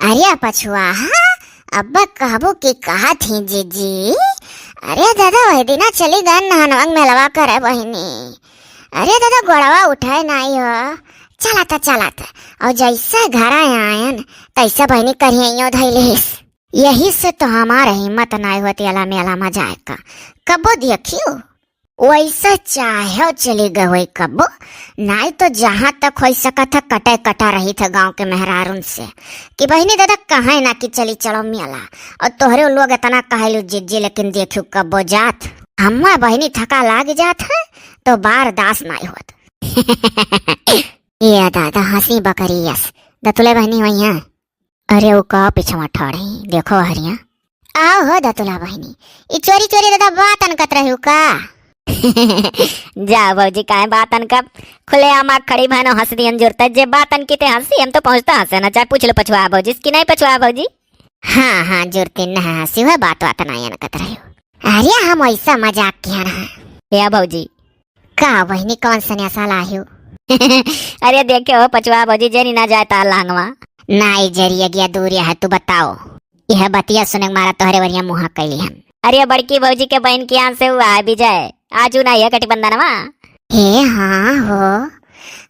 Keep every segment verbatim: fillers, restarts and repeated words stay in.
अरे पछुआ, हाँ, अब कहबो कि कहत ही जीजी। अरे दादा, वही दिना चली गए नहनवा में मेलवा करे बहिनी। अरे दादा, गोड़वा उठाए नाई हो। चलत, चलत। और जैसे घर आयन, तैसे बहिनी करियो धैलिस। यही से तो हमार हिम्मत नाई होती अला मेला में जाए का। कबो देखियो, वैसे चाहे चली गए होई कबो, नाई तो जहाँ तक होई सकत है, कटे कटा रही थे गाँव के मेहरारून से कि बहिनी दादा कहे ना कि चली चलो मेला, और तोहरे लोग इतना कहलू जीजी, लेकिन देखियो कबो जात। हम्मा बहिनी थका लाग जात है, तो बारदास नाई होत। ये दादा हंसी बकरी यस, दतुले बहिनी वही है। अरे, उ का पिछवा ठाड़ ही, देखो हरिया। आओ हो दतुला बहिनी, ई चोरी चोरी दादा बात अनकत रही का? जा भौजी, काहे बात अनकब? खुले आम आग खड़ी भैनो हंस दियन जुरता, जे बात अनकी ते हंसी, हम तो पहुंचता हंसे ना, चाहे पूछ लो पछुआ भौजी, कि नहीं पछुआ भौजी? हाँ, हाँ, जुरती न हंसी हुआ, बात बात ना अनकत रही। अरे, हम ऐसा मजाक किया ना। या भौजी, का बहिनी, कौन सा नशा लाहियो? अरे देखे हो पछुआ भौजी, जेनी ना जाए तार लांगवा। नाई जरिया गया दूरिया है, तू बताओ। यह बतिया सुने के मारा तोहरे वरिया मुहा कैली हम। अरे बड़की भौजी के बहन के यहाँ से हुआ है विजय, आजू ना ये गठबंधनवा। हे हाँ हो,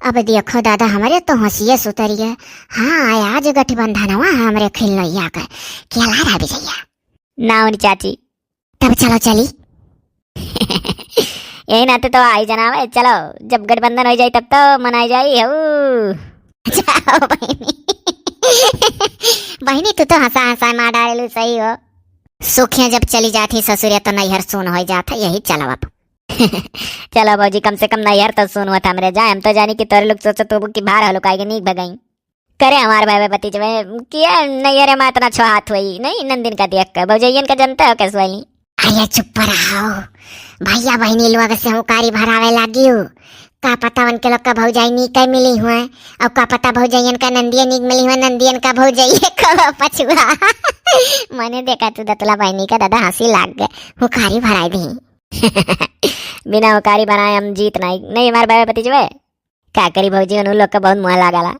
अब देखो दादा, हमरे तो हंसिये सुतरिये। हाँ, आज गठबंधनवा हमरे खिलनैया के। खेला रहा विजया? ना उनी चाची। तब चलो चली। यही नाते तो आई जनावे, चलो, जब गठबंधन हो जाई तब तो मनाई जाई हऊ। जाओ बहिनी। बहिनी, तू तो हंसा हंसा मार डालेलू, सही हो। सुखिया जब चली जात ही ससुरिया तो नैहर सून हो जात है, यही चलो अब। चलो भौजी, कम से कम नैहर तो सून होत हमरे जाए। हम तो जानी कि तोरे लोग सोचत होबू कि बाहर हलुकाई के नीक भगई। करे हमार भाई बती जब किया नैहरे में इतना छो हाथ हुई नहीं नंदिन का देख के, भौजैयन का जनता हो कैसे वाली। अरे चुप रहो भैया, बहिनी लोग से हुकारी भरावे लागियो। का पता उनके लोग का भौजाई नीक मिली हुए, और का पता भौजैयन का नंदिया नीक मिली हुए, नंदियन का भौजाई का पछुआ। मैंने देखा तू दतला बहिनी का दादा हंसी लाग गए, हुकारी भराए दी। बिना हुकारी बनाए हम जीत नहीं, नहीं हमारे भाई बती जब। का करी भौजी, उन लोग का बहुत मुँह लागला।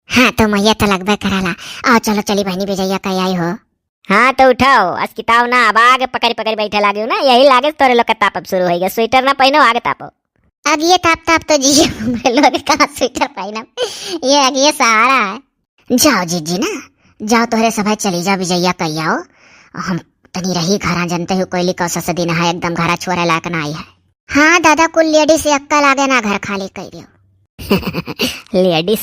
हाँ, तो मैया तो लगबे कराला। आओ चलो चली बहनी, विजया कई आई हो। हाँ, तो उठाओ, अस्किताओ ना, अब आग पकड़ी पकड़ी बैठे लागे हो ना, यही लागे तोरे लोग का ताप अब शुरू होइगा। स्वेटर ना पहनो, आग तापो। अब ये ताप ताप तो जी हमरे लोग कहाँ स्वेटर पहनब, ये आग ये सहारा है। जाओ जीजी ना, जाओ तोहरे सभा चली जाओ, विजया कई आओ। हम तनी रही घरा, जनते हो कोयली कौसा से दिन है, एकदम घरा छोरे लायक ना आई है। हाँ दादा, कुल लेडीज से अक्का लागे ना, घर खाली कई दियो। लेडीज।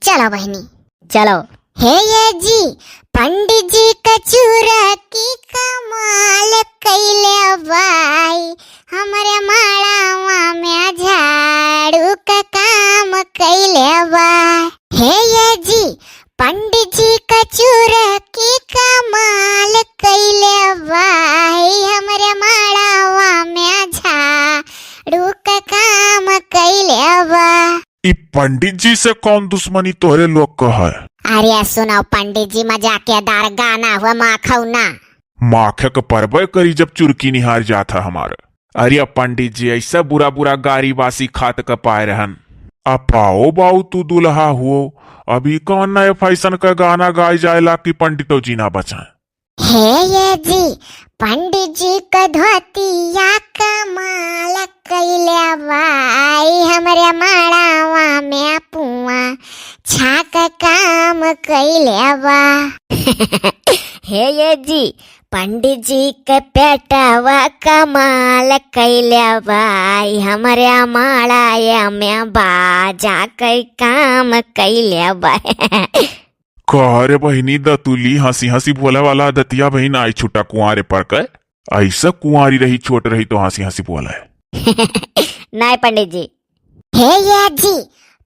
चलो बहनी। चलो। हे ये जी, पंडित जी का चूरा की कमाल कैले बाई, हमरे माड़ावा में झाड़ू का काम कैले बाई। हे ये जी, पंडित जी का चूरा की कमाल कैले बाई, हमरे माड़ावा में झाड़ू का काम कैले बा। ई पंडित जी से कौन दुश्मनी तोहरे लोग का है? अरे सुनाओ पंडित जी, मजाकेदार गाना हुआ माखौना। माखे के परबे करी जब चुरकी निहार जात है हमारे। अरे पंडित जी, ऐसा बुरा बुरा गारी बासी खात के पाए रहन। आ पाओ बाऊ तू दुल्हा हुओ, अभी कौन नए फैशन का गाना गाए जाएला कि पंडितो जी ना बचाएं? हे ये जी, पंडित जी का धोतिया कमाल कैले बाई, हमरे माड़ावा में पुआ छाक काम कैले बा। हे ये जी, पंडित जी के पेटवा कमाल कैले बाई, हमरे माड़ाया में बाजा के काम कैले बा। कह रे बहिनी दतुली, हंसी हंसी बोले वाला दतिया बहिन आई छुट्टा कुंवारे पर के। ऐसा कुंवारी रही, छोट रही तो हंसी हंसी बोले। नाय पंडित जी। हे ये जी,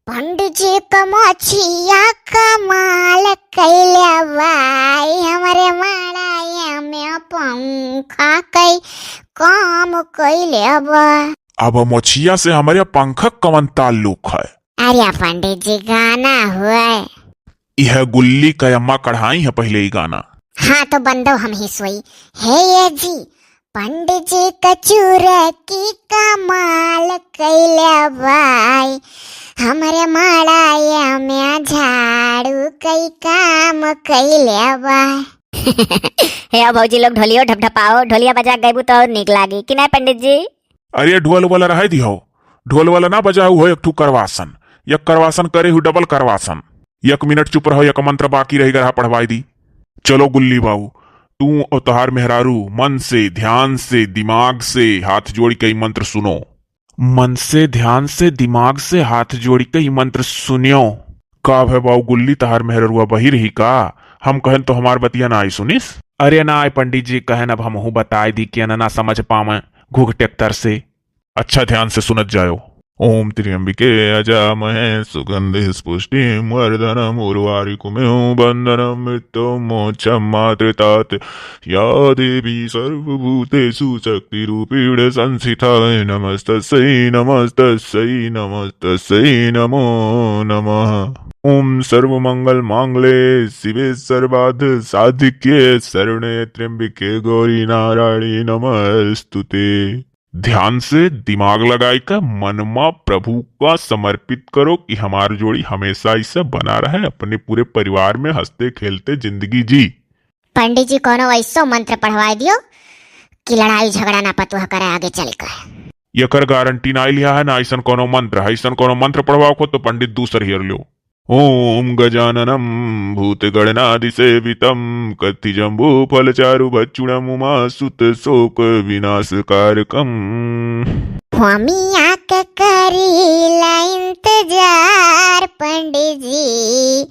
पंडित जी का मोछिया कमाल कैले बाई, हमरे माड़ाया में पंखा कई काम कैले बा। अब मोछिया से हमरे पंखा कवन ताल्लुक है? अरे पंडित जी, गाना हुए। यह गुल्ली का अम्मा कढ़ाई है पहले ही गाना। हाँ तो बंदो हम ही सोई। हे ये जी, पंडित जी कचूर की कमाल कैले बाई, हमरे मड़ाया में झाड़ू कई काम कैले बाई। हे आओ भौजी लोग, ढोलियो ढपढपाओ, ढोलिया बजा गइबू तो और नीक लागी कि नहीं पंडित जी? अरे ढोल वाला रहे दिहो, ढोल वाला ना बजाऊ हो, एक ठू करवासन, एक करवासन करे हूँ, डबल करवासन। एक मिनट चुप रहो, एक मंत्र बाकी रही, गरहा पढ़वाई दी। चलो गुल्ली बाऊ, तू और तोहार मेहरारू मन से, ध्यान से, दिमाग से हाथ जोड़ के ई मंत्र सुनो। मन से, ध्यान से, दिमाग से हाथ जोड़ के ई मंत्र सुनियो। का भय बाऊ गुल्ली, तोहार मेहररुआ बहिर ही का? हम कहन तो हमार बतिया ना आई सुनिस। अरे ना आए पंडित जी, कहन अब हमहू बताए दी कि ना, ना समझ पावे घुघ ट्रैक्टर से। अच्छा, ध्यान से सुनत जायो। ओम त्र्यंबके यजामहे सुगंधि पुष्टिम वर्धनम उर्वारुकमिव बंधनम मृत्युम मोक्षम मातृतात। या देवी सर्वभूतेषु शक्तिरूपेण संस्थिता, नमस्तस्यै नमस्तस्यै नमस्तस्यै नमो नमः। ओम सर्वमंगल मांगल्ये शिवे सर्वार्थ साधिके शरण्ये त्र्यंबके गौरी नारायणी नमस्तुते। ध्यान से दिमाग लगाई के मन मा प्रभु का समर्पित करो कि हमार जोड़ी हमेशा ऐसे बना रहे, अपने पूरे परिवार में हंसते खेलते जिंदगी जी। पंडित जी, कोनो ऐसो मंत्र पढ़वाई दियो कि लड़ाई झगड़ा ना पतुआ करे आगे चल के। एकर गारंटी ना लिया है, ना ऐसन कोनो मंत्र है। ऐसन कोनो मंत्र पढ़वाओ को तो पंडित दूसर हेर लो। ओम गजाननम भूतगणनादिसेवितम कत्थिजम्बूफलचारुभक्षणम उमासुतशोकविनाशकारकम। होमिया के करीला इंतजार पंडित जी,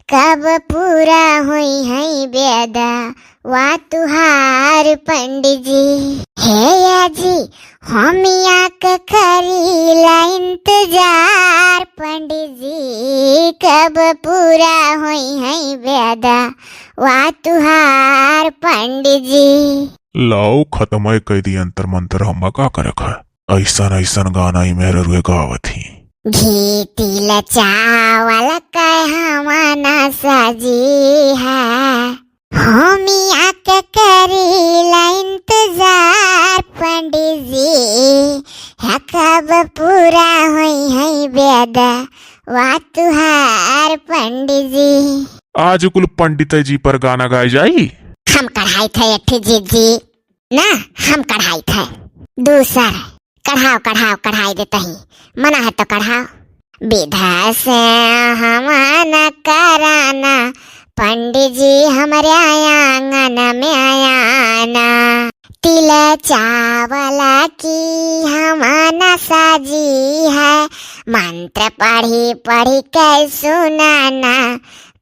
कब पूरा होई है वेदा वा तुहार पंडित जी। हे या जी, होमिया के करीला इंतजार पंडित जी, कब पूरा होई है वेदा वा तुहार पंडित जी। लाओ, खतम है कह दी अंतर मंतर, हम का करक है? ऐसन ऐसन गाना ही मेहररुए गावत ही। घी तिल चावल के हमाना सजी है, होमिया के करीला इंतजार पंडित जी, है कब पूरा होई है वेदा वा तुहार पंडित जी। आज कुल पंडित जी पर गाना गाए जाई। हम कढ़ाई थे एक ठे जीजी, ना हम कढ़ाई थे दूसर। कढ़ाओ, कढ़ाओ, कढ़ाई देते ही। मना है तो कढ़ाओ। विधा से हवन कराना, पंडित जी हमरे आंगन में आना। तिल चावल की हवन सजी है, मंत्र पढ़ी पढ़ी के सुनाना।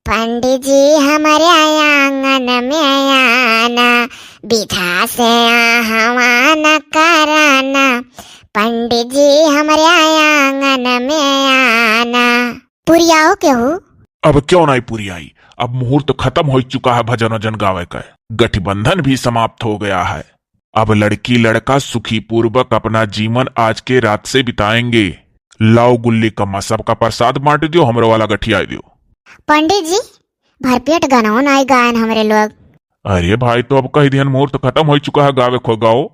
पंडित जी हमरे आंगन में आना, विधा से आह्वान कराना। पंडित जी हमरे आंगन में आना। पुरियाओ केहू? अब क्यों नहीं पुरियाई? अब मुहूर्त खतम होइ चुका है भजन वजन गावे का। गठबंधन भी समाप्त हो गया है। अब लड़की लड़का सुखीपूर्वक अपना जीवन आज के रात से बिताएंगे। लाओ गुल्ली कम्मा, सबका प्रसाद बांट दियो, हमरो वाला गठियाई दियो। पंडित जी, भरपेट गाना नाई गायन हमरे लोग। अरे भाई, तो अब कह दिहन मुहूर्त खतम होइ चुका है, गावे खो गाओ।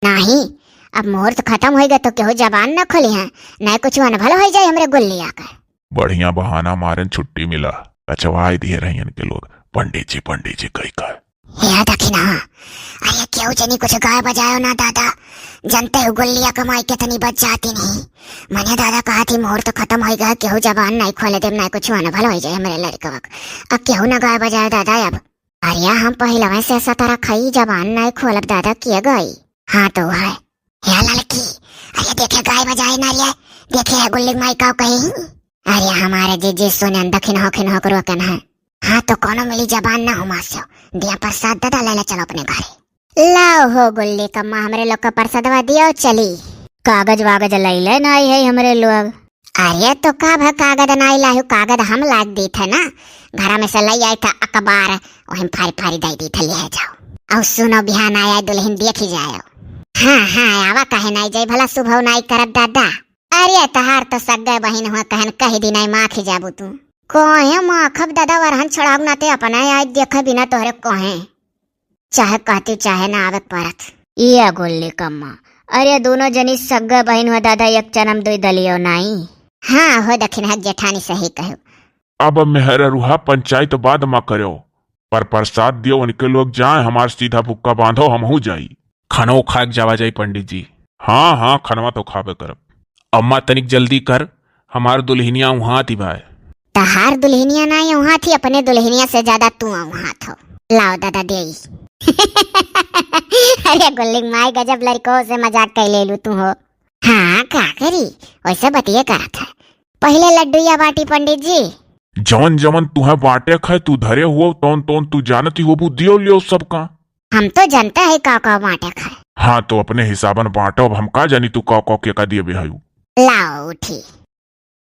नहीं, अब मुहूर्त खतम होइगा तो केहू जबान न खोली है, नहीं कुछ अनभल होइ जाए हमरे गुल्लिया का। बढ़िया बहाना मारन छुट्टी मिला, कचवाई दिए रहियन के लोग, पंडित जी, पंडित जी कही का। हे दखिना, अरे केहू जनी कुछ गाय बजायो ना दादा, जनते हो गुल्लिया कमाई कितनी बच जाती नहीं। मने दादा कहा थी मुहूर्त खतम होइगा, केहू जबान नहीं खोले देब, नहीं कुछ अनभल होइ जाए हमरे लड़कवा का। अब केहू ना गाय बजायो दादा अब। अरे हम पहिलवे से सतरा खई जबान नहीं खोलब दादा, किए गई। हाँ तो है। हे लड़की, अरे देखे गाय बजाए ना रे, देखे है गुल्ली माई का कही। अरे हमारे जीजी सुनन दखिन होखिन होकरो कन है। हाँ तो कोनो मिली जबान ना हो मास्यो, दिया प्रसाद दादा ले ले चलो अपने घरे। लाओ हो गुल्ली कम्मा, हमरे लोग का प्रसादवा दियो चली। कागज वागज लैले नाई है हमरे लोग। अरे तो का भ कागद नाई लाहू, कागद हम लाग दी थे ना, घरा में से लई आई था अखबार, वही फारी फारी दई दी थे, ले जाओ। और सुनो बिहान आया दुल्हन देखी जायो। हाँ हाँ आवा, काहे नाई जाई, भला सुबह नाई करब दादा। अरे तहार तो सग्गे बहिन हुआ, कहन कह दी नाई माखी जाबू तू। कोहे माखब दादा, वरहन छोड़ाब ना ते अपना आई देखे बिना तोहरे कोहे। चाहे कहती चाहे ना आवे परत। ये गोल्ली कम्मा, अरे दोनों जनी सग्गे बहिन हुआ दादा, एक चनम दुई दलियो नाई। हाँ हो दखिनहा जेठानी, सही कहो। अब मेहररुहा पंचायत बाद मा करो, पर प्रसाद दियो उनके लोग जाए, हमार सीधा बुक्का बांधो, हमहू जाई। खानो खाए के जावा जाई पंडित जी। हाँ हाँ, खनवा तो खाबे करब। अम्मा तनिक जल्दी कर, हमार दुल्हनिया उहाँ थी भाई। तहार दुल्हनिया ना उहाँ थी, अपने दुल्हनिया से ज्यादा तू उहाँ थो। लाओ दादा देई। अरे गुल्ली माई, गजब लड़को से मजाक कर ले लू तू हो। हाँ का करी, वैसे बतिये करत है। पहले लड्डू या बाटी पंडित जी। जवन जवन तुहे बांटे खाए तू धरे हुओ, तौन तौन तू जानती होबू, दियो लियो सबका। हम तो जानते हैं का का बांटे खाए। हाँ तो अपने हिसाबन बांटो, अब हम का जानी तू का का के का दिए बेहायू। लाओ उठी।